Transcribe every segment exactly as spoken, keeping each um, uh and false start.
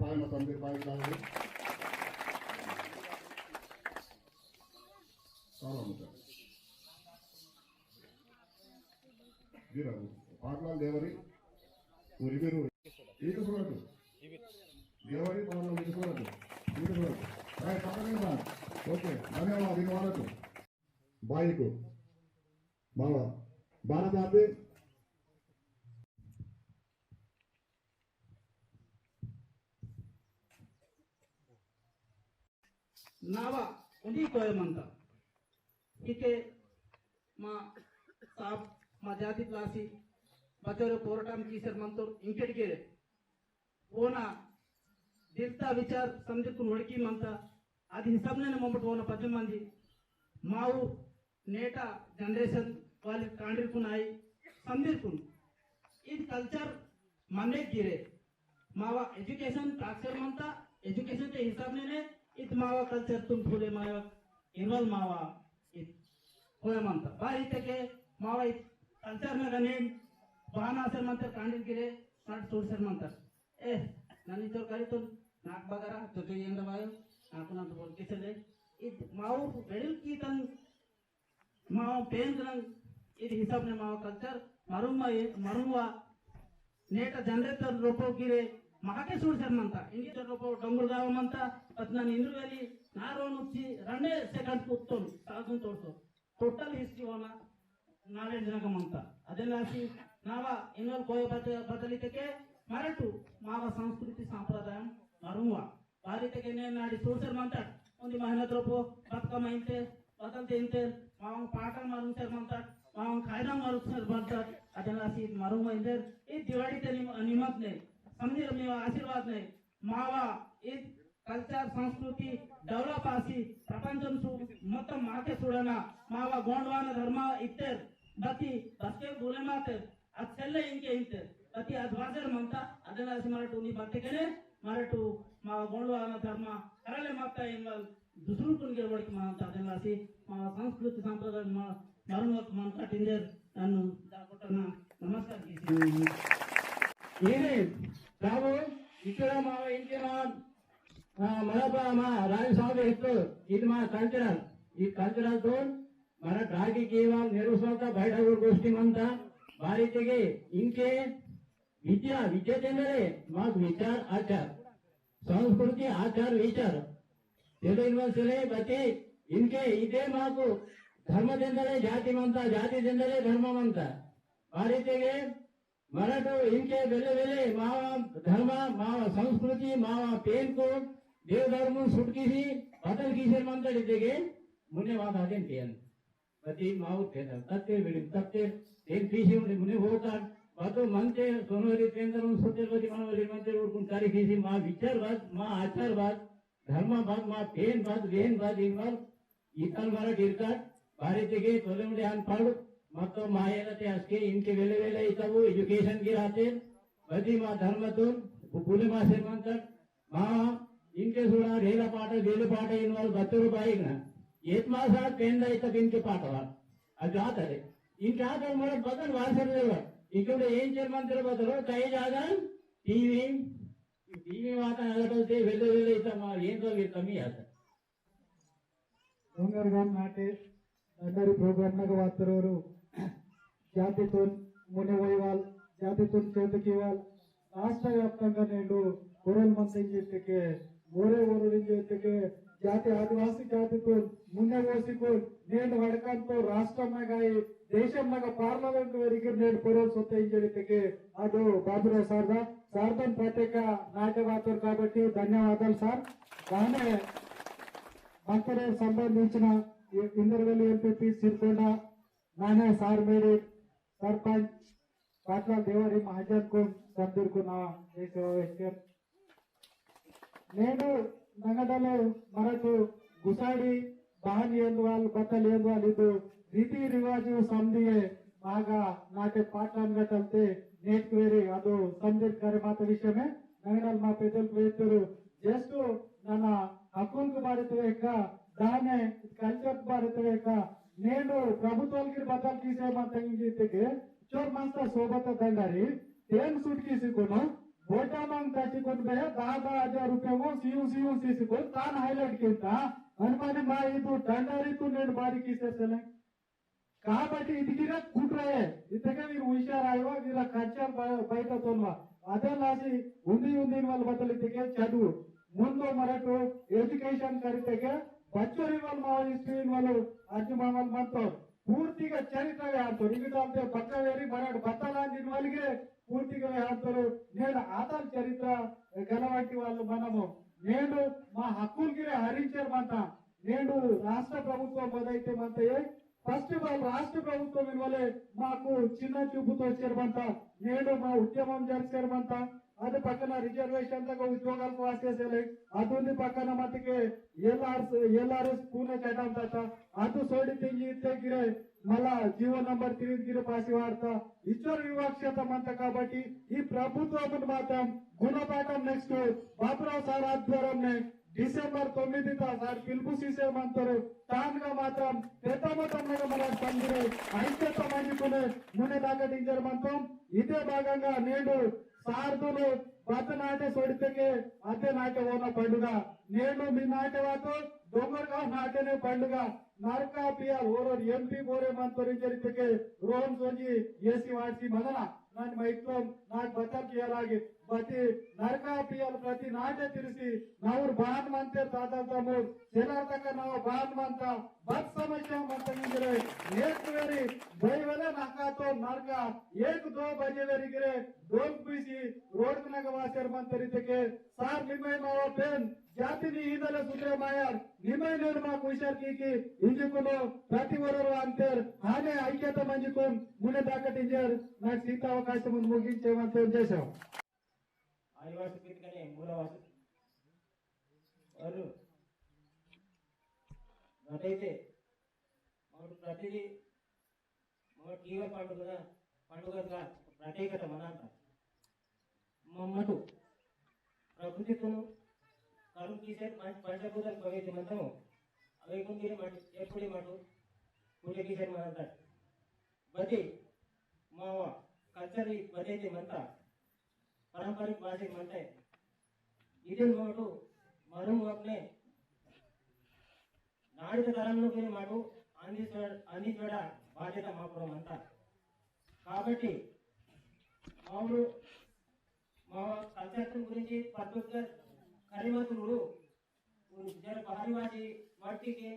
पायना तंदे पायना दागे। सारा मुद्दा। गिरा, पाटलाल देवरी, पूरी बेरू। इधर सुना तू। देवरी पाटलाल इधर सुना तू। इधर सुना तू। राय, पता नहीं बात। ओके, धन्यवाद, धन्यवाद तू। बाई को। बाबा, बारह आते। नावा उंदी कोय मंता। इके मा साब मा जाति प्लासी बचोरे पोराटम कीसर मंतोर इंकेट गेरे। ओना दिलता विचार समझे कुन वड़की मंता। आदि हिसाब ने मोमट ओना पद्य मंदी। माऊ नेटा generation वाले कांडीर कुन आई समझीर कुन। इद culture मने गिरे। मावा education ताकसर मंता, education ते हिसाब ने ने इत मावा culture तुम फूले मावा involve मावा इत होय मंता। बारी तके मावा इत culture नगने बहाना सर मंता कांडीर गिरे, साठ सोर सर मंता। ए, ननी तोर करी तो नाक बगरा, तो तो येंद बायो, नाक ना तो बोल के चले। इत माऊ बेडल की तन मावा पेंदरंग इद हिसाब ने मावा culture मरुंगवा, मरुंगवा नेटा जनरेटर रोपो गिरे महाके सूर सर मंता। इंडिया रोपो डोंगरगाव मंता, पतना इंद्रवेली नारो नुच्ची रंडे second कुत्तोन साधन तोड़तो। Total history वाला knowledge नग मंता। अदेलासी नावा इनल कोय बत-, बदलितके मरटू मावा संस्कृति संप्रदाय मरुंगवा। बारी तके ने नाडी सोसर मंतट, उन्दी महीना त्रोपो बतकम इंते, बतल ते इंते, मावंग पाटल मरुंग सर मंतट, मावंग खायदा मरुंग सर मंतट, अदला सीत मरुंग इंते, ई दिवाली ते निम-, निमत ने, समझे मेवा आशीर्वाद ने, मावा ई culture संस्कृति develop आसी, प्रपंचम सु-, मोत्तम माके सुड़ना, मावा गोंडवाना धर्म इत्तेर, बती बसके बुले माते, अद सेल्ले इंके इंते, अति अद वाजर मंता, अदनासी मरटू नी बत्ते केने, मरटू मा गोंडवाना धर्म, हरले मत्ता इनवल, दुसरू कुन गिरवड़क मंता, अदनासी मा संस्कृति संप्रदाय मा, मरुंगक मंता टिंजर, नन्नु दाकोटना, नमस्कार कीसी। इरे, रावो, इकड़ा मा इंके मा, आ, मरबा मा, राजस्वामी इत्तो, इद मा cultural, इद cultural तोन, मरा डागी केवाल नेहरू साहब का बैठक और गोष्ठी मंता, बारी तेगे इंके विद्या, विद्या तेंदले, माग विचार आचार, संस्कृति आचार विचार, तेरे इनवल सेले बती इंके इदे मागु धर्म तेंदले जाति मंता, जाति तेंदले धर्म मंता, बारी तेगे मरटू इंके वेले वेले मावा धर्म, मावा संस्कृति, मावा पेन को देव धर्म सुटकीसी बतल कीसेर मंतड़ी तेगे मुन्ने वात आदेन पेन। बती माऊ तेन तत्ते बिड़िन तत्ते तेन पीसी उन्हें मुन्ने होता। बतो मंते सोनवरी तेंदर उन सुटेल बती मनवरी मंते उड़कुन कारी कीसी मा विचार बात, मा आचार बात, धर्म बात, मा पेन बात, वेन बात, इन बात इतल मरा गिरकाट, बारी तेगे तोले मुड़े आन पाड़ू, मत्तो मायेला ते असके इंके वेले वेले इतबु education गिराते, बदी मा धर्म तुन, बु-, बुले मा से मंतर, मा इंके सुड़ा रेला पाटा, वेले पाटा इनवाल बत्तुर बाइक ना, येत मा साथ पेंदा इतब इंके पाटा वाल, अजात अरे, इंके आकर मरा बदल वासर लेवा, इंके उड़े एंचर मंतर बदलो, कई जागन, टीवी, टीवी वाता अलटल ते वेले वेले इतब मा, येन तो ये कमी आता। डोंगरगाम नाटे दंडारी program नग वातरोरु जातितुन मुने वैवाल, जातितुन चेतकीवाल, राष्ट्र व्याप्तंगा नेंडु कोरल मंतेंजित्तके, ओरे ओरलिंजित्तके, जाति आदिवासी जातितुन मुने वोसिकुन, नेंडु वड़कंतो राष्ट्रम नगाई, देशम नगा parliament वेरिगिर नेंडु कोरल सोतेंजित्तके, अदु बाबुराव सारदा, सारदन प्रत्येक नाटे वातोर काबट्टी धन्यवादालु सार। दाने मंत्री संबंधिंचिन इंदरवेल्ली एमपीपी सिरकोंडा नाने सार मेरी सरपंच पाटला देवारी महाजन को संदूर को ना जय सेवा वेस्टर। नेनु नगदलो मरतु गुसाडी बहन येंदवाल बतल येंदवाल इदु रीति रिवाजु समदिये मागा नाटे पाटलान गटलते नेट क्वेरी अदु समदिर करे मात विषयमे नगदल मा पेदल वेतुरु जस्ट नना हक्कुल को बारे तो एक दाने कल्चर को बारे तो एक नेनु प्रभुत्वल की बतल किसे मंतंगी जीते के चोर मंता सोबत दंडारी तेन सुटकी सिकोनो बोटा मांग ताची कोन बे दहा दहा हजार रुपये वो सीयू सीयू सीसी को तान हाईलाइट किंता। अनमानी मा इदु डंडारी तू नेड बारी किसे सेले। काबट्टी इदगिरा कुट्रे। इतके वीर हुशार आयवा, वीरा कच्चा ब-, बैठा तोलवा। अदे लासी उन्दी उन्दी वाल बतल इतके चदु। मुंदो मरटो एजुकेशन करितके बच्चोरी वाल मावल हिस्ट्री वाल अर्जुन मावल मंतो। पूर्तिगा चरित्र वे आंतोर। इगिटालते बक्का वेरी मराठ बत्तला दिन वालगे पूर्तिगा वे आंतोर। नेड आतल चरित्र गलवाटी वाल मनमो। नेड मा हक्कुल गिरे हरिंचर मंता। नेड राष्ट्र प्रभुत्व बदैते मंता। First of all, राष्ट्र प्रभुत्व इनवले माकु चिन्ना चूपुतो चेरबंता, नेडो मा उद्यमम जरसेरबंता, अद पक्कन reservation तक उद्योगाल वासे सेले, अदुंदी पक्कन मतिके एलआरएस, एलआरएस पुणे चटम तता, अदु सोडी तिंगी इत्ते गिरे, मला जीवो नंबर तीन गिरे पासी वार्ता, इचोर विवक्षता मंता काबट्टी, ई प्रभुत्वम मात्रम गुणपाठम next बाबुराव सार आध्वर्यम ने डिसेंबर तोम्मिदि ता सार पिलुपु सीसे मंतोर तानगा मात्रम पेद्द मोत्तम नगा मराठ संघिरे ऐक्यता मंजुकुने मुने दाकट इंजर मंतोम। इदे भागंगा नेडु सारदुलु बत नाटे सोडितके अदे नाटे ओना पंडुगा। नेडु मी नाटे वातो डोंगरगांव नाटेने पंडुगा। नरका पियाल ओरोर एमपी बोरे मंतोर इंजर इतके रोहन सोंजी एसी वासी मगना। नन मैत्रोम नाक बता किया लागे बती नरका पियल प्रति नाटे तिरसी नवर बान मंते दादा तमुर सेला तक नव बान मंता बत समस्या मंता इंजरे एक वेरी दई वेले नका तो नरका एक दो बजे वेरी गिरे डोल पीसी रोड नग वासर मंतरी तके सार निम्मय मावा पेन जाति नी ईदले सुधरे मायार, निमय नेर मा कुशर की की, इंजुकुनो, प्रति वरोर अंतर, हाने ऐक्यता मंजुकुन, मुने दाकट इंजर, ना सीता अवकाश मुन मुगिंचे मंतर जय सेवा। आदिवासी पितकने मूलवासी और बताइते और प्रतिनिधि मम कीवा पंडुगना पंडुगना प्रत्येकता मनांता। मम्मटु प्रकृतितुनु करुण कीसेर पंचभूतल पवित्र मंतमु। अवे कुंदिरे मटु एपुड़ी मटु पूजा कीसेर मनांता। बदी मावा कल्चर बदेते मंता पारंपरिक भाषे मंता। इदे मोटु मरुम अपने नाड़ित तरंगो के माटु आंदी चोड़-, आंदी चोड़ा बाध्यता मापुरम अंता। काबट्टी मावुरु मावा कल्चर गुरिंची पद्धत करिमतुरु जर बाहरी वासी मट्टी के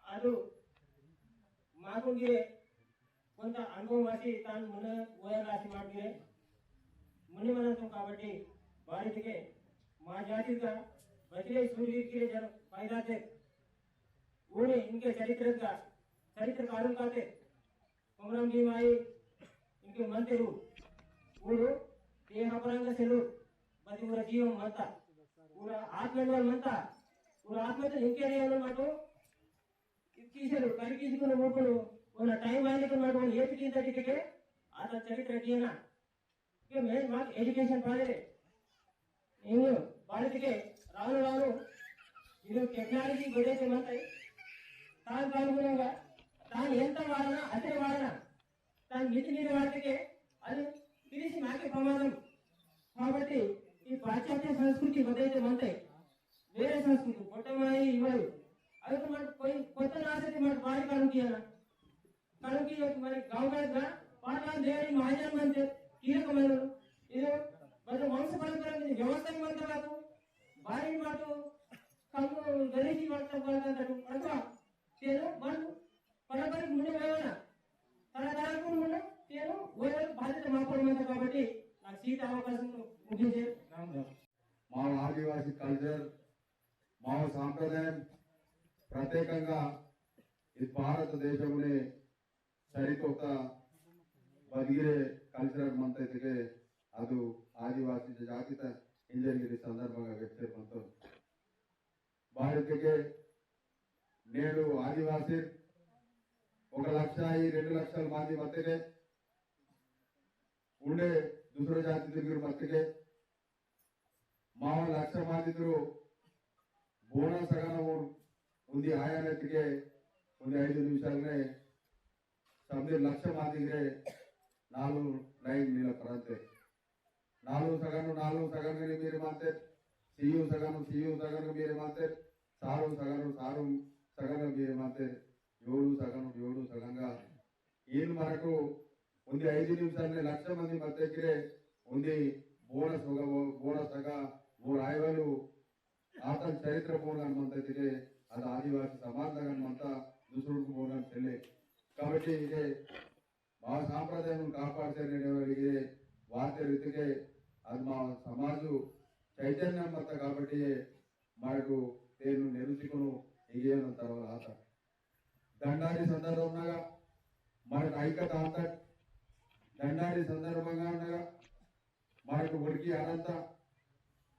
अदु माकुंगे कोंता अनुभव वासी तान मुने वयर रासी माटुगे मुने मनंतु काबट्टी बारी दिके मा जाति का बचले सूर्य के जन पैदा थे। ऊरे इनके चरित्र का चरित्र कारुन काते कोमरम भीम आई इनके मंत्री रू ऊरू ते हपरंग सेलू बति ऊरा जीवन मंता ऊरा आत्मनिर्भर मंता ऊरा आत्मनिर्भर इनके रे माटो किसी रू करी किसी को मोकलो ओना टाइम आने के माटो ये किंता टिके आता चरित्र किया ना के मैं माक एजुकेशन पाले रे। इंगो बारितिके रानु रानु इनु टेक्नोलॉजी बढ़े से मंतई तान कानुगुणंगा तान एंत वाड़ना अतरे वाड़ना तान मिति मीरि वाड़ितिके अदु तिरिसि माके प्रमादम। काबट्टी ई पाश्चात्य संस्कृति बदलते मंतई वेरे संस्कृति कोटमाई इवल अदु मट कोई कोत्त नासति मट वाड़ि कानु किया ना। कारण कि एक हमारे गांव का इतना पाटान देरी महाजन बनते किए को मैंने इधर मतलब वंश परंपरा की व्यवस्था ही बनता था तो बारी बात तो कम गरीबी वर्ता वर्ता था तो अथवा तेरो मन परंपरिक मुने वेवना तरह तरह को मुने तेरो वो बात तो मापर में था काबट्टी आ सीट अवकाश मुझे राम राम। माव आदिवासी कल्चर, माव सांप्रदायम प्रत्येकंगा इद भारत देशमुने सरिकोता बदिगिरे कल्चर मंतैतके अदु आदिवासी जातिता इंजरगिरी संदर्भंगा व्यक्त मंतो। भारतके नेडु आदिवासी एक लक्ष ई रेंडु लक्षल मंदी मत्तके उंडे दूसरा जाति दिगुर मत्तके मावा लक्ष मादितुरु बोना सगन उंदी आयानतिके उंदी ऐदु निमिषालने समदे लक्ष मादिगे नालु लाइन नीला परंते। नालुंग सगनु नालुंग सगनुगा मीरे मंतेर, सीयु सगनु सीयु सगनुगा मीरे मंतेर, सारु सगनु सारु सगनुगा मीरे मंतेर, योडु सगनु योडु सगनुगा। ईन मरकु उंदी ऐदु निमिषालने लक्ष मंदी मत्तेकिरे उंदी बोनस होगा, बोनस तगा वो रायवलु आतन चरित्र बोनगन मंता इतके, अद आदिवासी समाज नगन मंता, दुसरोडकु बोनगन सेल्ले। काबट्टी इदे मा सांप्रदायम कापाडसेर नेडे वाते रीतिके अद मा समाजु चैतन्य मंता काबट्टी मरटु तेनु नेरुसिकुनु इगेन तरवल आता। दंडारी संदर्भमनगा मरटु ऐक्यता आता। दंडारी संदर्भमनगा मरटु ओड़की अनंता।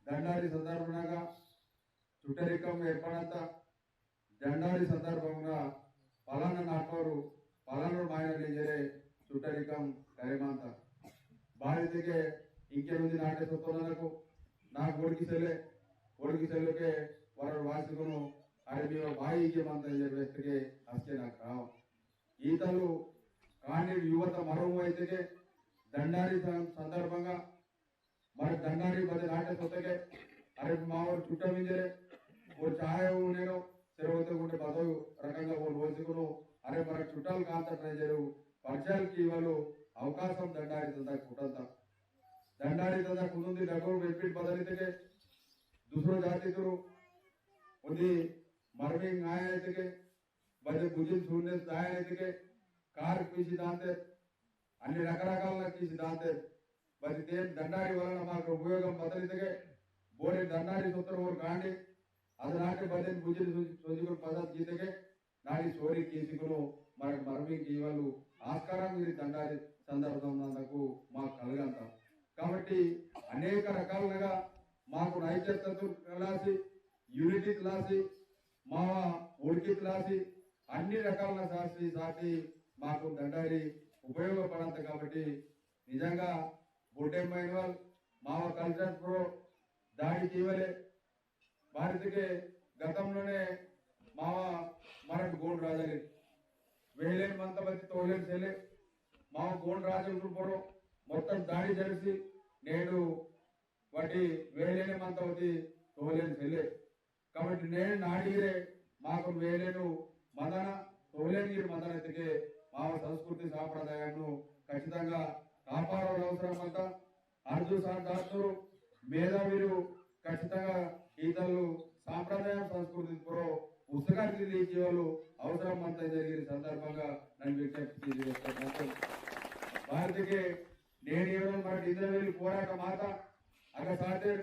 दंडारी संदर्भमनगा चुटरिकम एर्पडंता। दंडारी संदर्भमनगा पलाना नाटोरु पलाना मायनली जेरे चुटरिकम करेमांता। बारितेके इंके नुंदी नाटे सोतोननकु नाक ओड़की सेल्ले, ओड़की सेल्लेके वरर वासिकुनु अरे मीवा बाई इगे मंता इंजेर वेस्तके अस्के नाक राव। ईतलु कांडी युवत मरमु ऐतेके दंडारी सं-, संदर्भंगा मर दंडारी बदे नाटे सोतके, अरे मावर चुट्टा मिंजरे, वो चाय उनेनो, सिरवते गुंडे बदो रकंगा वो रोजिकुनो, अरे मर चुट्टाल कांता ट्रेजरू, परचाल कीवालु, अवकाशम दंडारी तंदा कुटंता। दंडारी तंदा कुनुंदी डगोर वेपिट बदलितके, दूसरो जाति तुरु, उंदी मरमिंग आया इतके, बदे बुजिन सून्ने दाया इतके, कार पीसी दांते, अन्नी रकरकाल कीसी दांते, बदे तेन दंडारी वलन माकु उपयोगम बदलितके, बोरे दंडारी सोतर ओर कांडी, अदनाटे बदेन बुजिन सोंजिकुन पदत गीतके, नाडी सोरी कीसिकुनु मर-, मरमी कीवालु आस्कारम गिरी दंडारी संदर्भम नंदकु मा कलगंता। काबट्टी अनेक रकालनगा माकु ऐक्यततु लासी, unity लासी, मावा उड़की लासी, अन्नी रकालना सासी सासी माकु दंडारी उपयोगपडंता काबट्टी निजंगा बोड्डे मैनवल मावा culture pro दाड़ी कीवले भारत के गतंलोने मावा मरट गोंड राजाले वेलेन मंतवती तोलेन सेले मावा गोंड राजाले पोरो मोत्तम दाड़ी जरसी नेडु वटी वेलेन मंतवती तोलेन सेले। काबट्टी नेडु नाडिगिरे माकुन वेलेनु मंदना तोलेन गिर मंदना इतके मावा संस्कृति सांप्रदायनु खच्चितंगा कापाडवल अवसरम मंता। अर्जुन सार दातुरु मेधावीरु खच्चितंगा ईतल्लु सांप्रदाय संस्कृति पुरो पुस्तकालकु लीकीवल अवसरम मंता जरिगिन संदर्भंगा नन्ना विज्ञप्ति कीसी वेस्ता मंता। भारत के नेडु एवं मरट इंद्रवेल्ली पोराटम आता अगा सातेर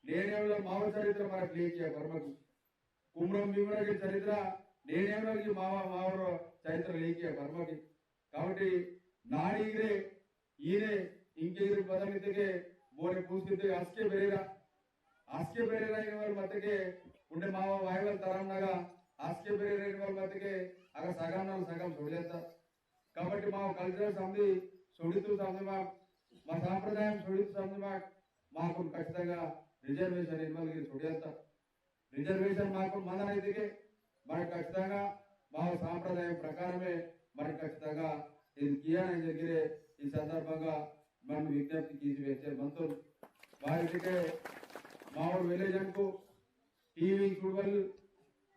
नेडु एवं मावा चरित्र मरट लीकिया बर्मकु कुमरम भीमराव की चरित्र नेडु एवं की मावा मावर चरित्र लीकिया बर्मकु। काबट्टी नाडिगिरे ईने इंके गिर बदलितके बोरे पूस्किते अस्के बेरेरा, अस्के बेरेरा इनवल मतके उंडे मावा वायवल तरम नगा अस्के बेरेरा इनवल मतके अगा सगम नल सगम सोडियंता। काबट्टी मावा culture समदी सोडितु समदी मा, मा सांप्रदायम सोडितु समदी मा, माकुन खच्चितंगा reservation इनवल गिर सोडियंता। Reservation माकुन मंदना इतके मरट खच्चितंगा मावा सांप्रदाय प्रकारमे मरट खच्चितंगा इद कियाना इंजेर गिरे ई संदर्भंगा नन्ना विज्ञप्ति कीसी वेस्ता मंतोन। वारितके मावोर village अनकु टीवी चुड़वल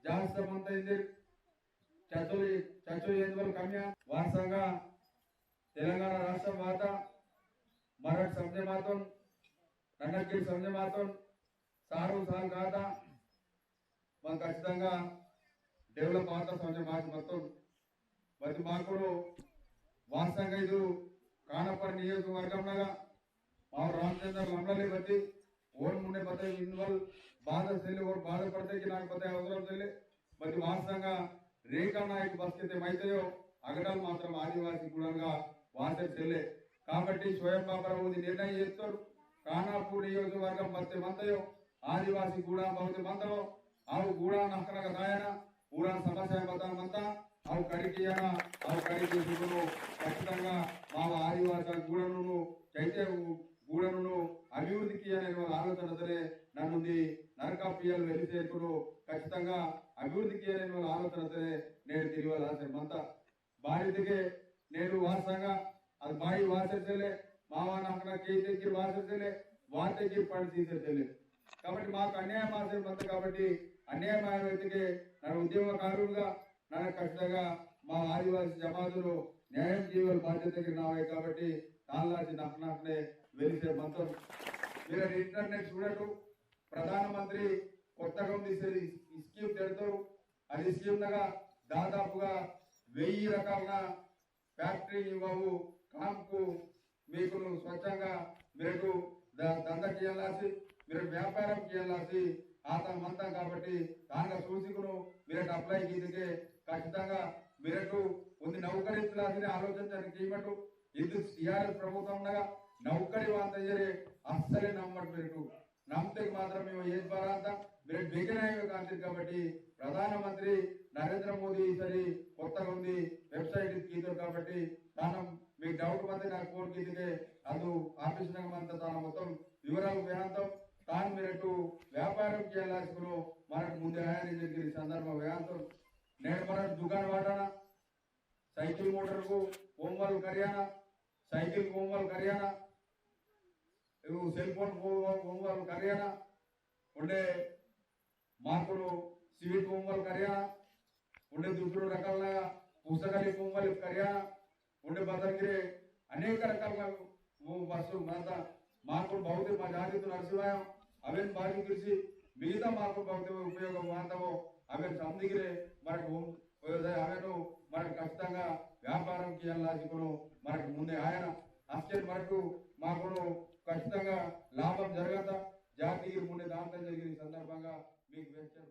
जास्त मंता इंजेर चचो चचो एंदवल कम्या वारसंगा तेलंगाना राष्ट्र माता मरट समझे मातोन नन्ना गिर समझे मातोन सारू साल काता मन खच्चितंगा develop आता समझे माक मत्तोन। बति माकुडु वास्तवंगा इदु खानापुर नियोजकवर्गम नगा माव रामचंद्र लमड़ले बति ओन मुन्ने बते इनवल बाधा सेले ओर बाधा पड़ते कि नाक बते अवसरम सेले बति वास्तवंगा रेखा नायक बस्केते मैतयो अगडल मात्रम आदिवासी गुणंगा वासे सेले। काबट्टी स्वयं बाबरा उदी निर्णय एत्तोर खानापुर नियोजकवर्गम बत्ते मंतयो आदिवासी गूड़ा बहुते मंतरो, आव गूड़ा नखनक दायना, पूरा समस्या बता मंता, आव करिकियाना, आव करिकी सुगुनु, खच्चितंगा माव आदिवासी गूड़नुनु, चैत्य गूड़नुनु अभिवृद्धि कियाना इनवल आलोचनतने नन्नुंदी नरका पियल वेलिसेकुनु, खच्चितंगा अभिवृद्धि कियाना इनवल आलोचनतने नेडु तिरिवल आसे मंता। बारितके नेडु वासंगा अद बाई वासेसेले मावा नाकना केते गिर वासेसेले वाते की पड़ सीसे तेले। కాబట్టి మాకు అన్యాయం ఆసే మంత కాబట్టి అన్యాయం ఆసే व्यक्तिके नन उद्यमकारुलुगा नन खच्चितंगा मा आदिवासी जमातुलु न्यायं कीयवल बाध्यता गिर नावे। కాబట్టి तानलासी नखनखने वेलिसे मंतोन। मीरे internet सूडटु प्रधानमंत्री कोत्तगा उंदी scheme तेडतोरु। अदि scheme नगा दादापुगा वेय्यि रकालना factory इववु कामकु मीकुनु स्वच्छंगा मिरटु द-, धंधा कियलासी, मिरटु व्यापारं कियलासी, आता मंता। కాబట్టి तानगा सूसिकुनु मिरटु apply कीतेके खच्चितंगा मिरटु उंदी नौकरी इत्तलासी आलोचन कीमटु। इद TRS प्रभुत्वम नगा नौकरी वांता इंजेरे अस्सले नम्मट मिरटु। नमतेके मात्रम इवो एज बारांता मिरटु बेगनाय कांतिर। కాబట్టి प्रधानमंत्री नरेंद्र मोदी सरी कोत्तगा उंदी website इद कीतोर। కాబట్టి तानम मीकु doubt मंते नाकु phone कीतेके अदु office नगा मंता तानम मोत्तम विवरालु वेहंतम। तान मिरटु व्यापारं कियलासीकुनु मरटु मुंदे आयना इंजेरे संदर्भ वेहंतम। नेडु मरटु दुकान वाटाना साइकिल मोटरकु ओंगोलु करियाना, साइकिल ओंगोलु करियाना, इवु cell phone ओंगोलु करियाना, उंडे माकुनु sweet ओंगोलु करियाना, उंडे दूसरो रकालना पुस्तकालु ओंगोलु करियाना, उंडे बदलगिरे अनेक रकालना वो वस्तु माता माकुन बहुते मा जातितुन अरसिवायो, अवेन बारी कृषि मिगता माकुन बहुते उपयोग मातावो, अवेन समदिगिरे मरटु व्यवसाय अवेनु मरटु खच्चितंगा व्यापारं कियलासीकुनु मरटु मुंदे आयना। अस्केन मरटु माकुनु खच्चितंगा लाभं जरगता। जातिगिर मुंडे दांता जरगिर संदर्भंगा मीकु वेहचर